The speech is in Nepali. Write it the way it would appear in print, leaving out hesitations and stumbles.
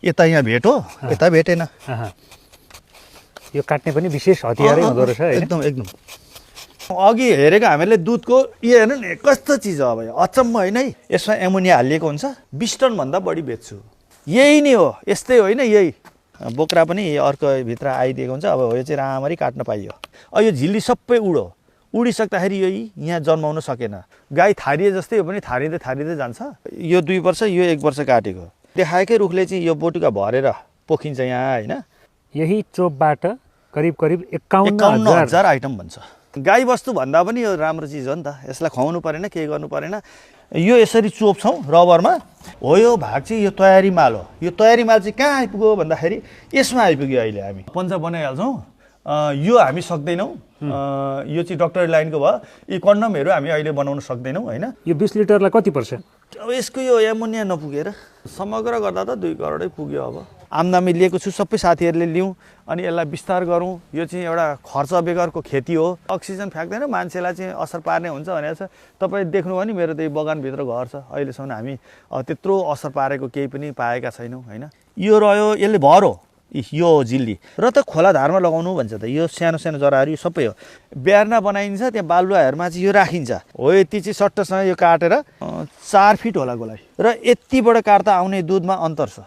यता यहाँ भेट हो, यता भेटेन। यो काट्ने पनि विशेष हतियारै हुँदो रहेछ हैन? एकदम एकदम। अघि हेरेको हामीले दुधको यो हेर्नु नि कस्तो चिज हो अब, अचम्म होइन है। यसमा एमोनिया हालिएको हुन्छ, 20 टनभन्दा बढी बेच्छु। यही नै हो, यस्तै होइन यही। बोक्रा पनि अर्को भित्र आइदिएको हुन्छ। अब यो चाहिँ राम्ररी काट्न पाइयो। अब यो झिल्ली सबै उडिसक्दाखेरि यही यहाँ जन्माउन सकेन। गाई थारिए जस्तै हो पनि थारिँदै जान्छ। यो 2 वर्ष, यो 1 वर्ष काटेको। देखाएकै रुखले चाहिँ यो बोटुका भरेर पोखिन्छ यहाँ होइन। यही चोपबाट करिब 51,000 आइटम भन्छ। गाई बस्तु भन्दा पनि यो राम्रो चिज हो नि त। यसलाई खुवाउनु परेन, केही गर्नु परेन। यो यसरी चोप्छौँ रबरमा। हो यो भाग चाहिँ यो तयारी माल हो। यो तयारी माल चाहिँ कहाँ आइपुग्यो भन्दाखेरि यसमा आइपुग्यो। अहिले हामी पन्जा बनाइहाल्छौँ। यो हामी सक्दैनौँ। यो चाहिँ डक्टरी लाइनको भयो। यी कन्डमहरू हामी अहिले बनाउन सक्दैनौँ होइन। यो 20 लिटरलाई कति पर्छ? अब यसको यो एमोनिया नपुगेर समग्र गर्दा त 2 करोडै पुग्यो। अब आम्दानी लिएको छु, सबै साथीहरूले लिउँ अनि यसलाई विस्तार गरौँ। यो चाहिँ एउटा खर्च बेगरको खेती हो। अक्सिजन फ्याँक्दैन, मान्छेलाई चाहिँ असर पार्ने हुन्छ भनेर छ। तपाईँ देख्नु भयो नि मेरो त्यही बगानभित्र घर छ। अहिलेसम्म हामी त्यत्रो असर पारेको केही पनि पाएका छैनौँ होइन। यो रह्यो, यसले भर हो यो झिल्ली र त खोला धारमा लगाउनु भन्छ त। यो सानो सानो जराहरू यो सबै हो। ब्यार्ना बनाइन्छ, त्यहाँ बालुवाहरूमा चाहिँ यो राखिन्छ। हो यति चाहिँ सट्टसँग यो काटेर 4 फिट होला गोलाइ र यति बडो काट्दा आउने दुधमा अन्तर छ।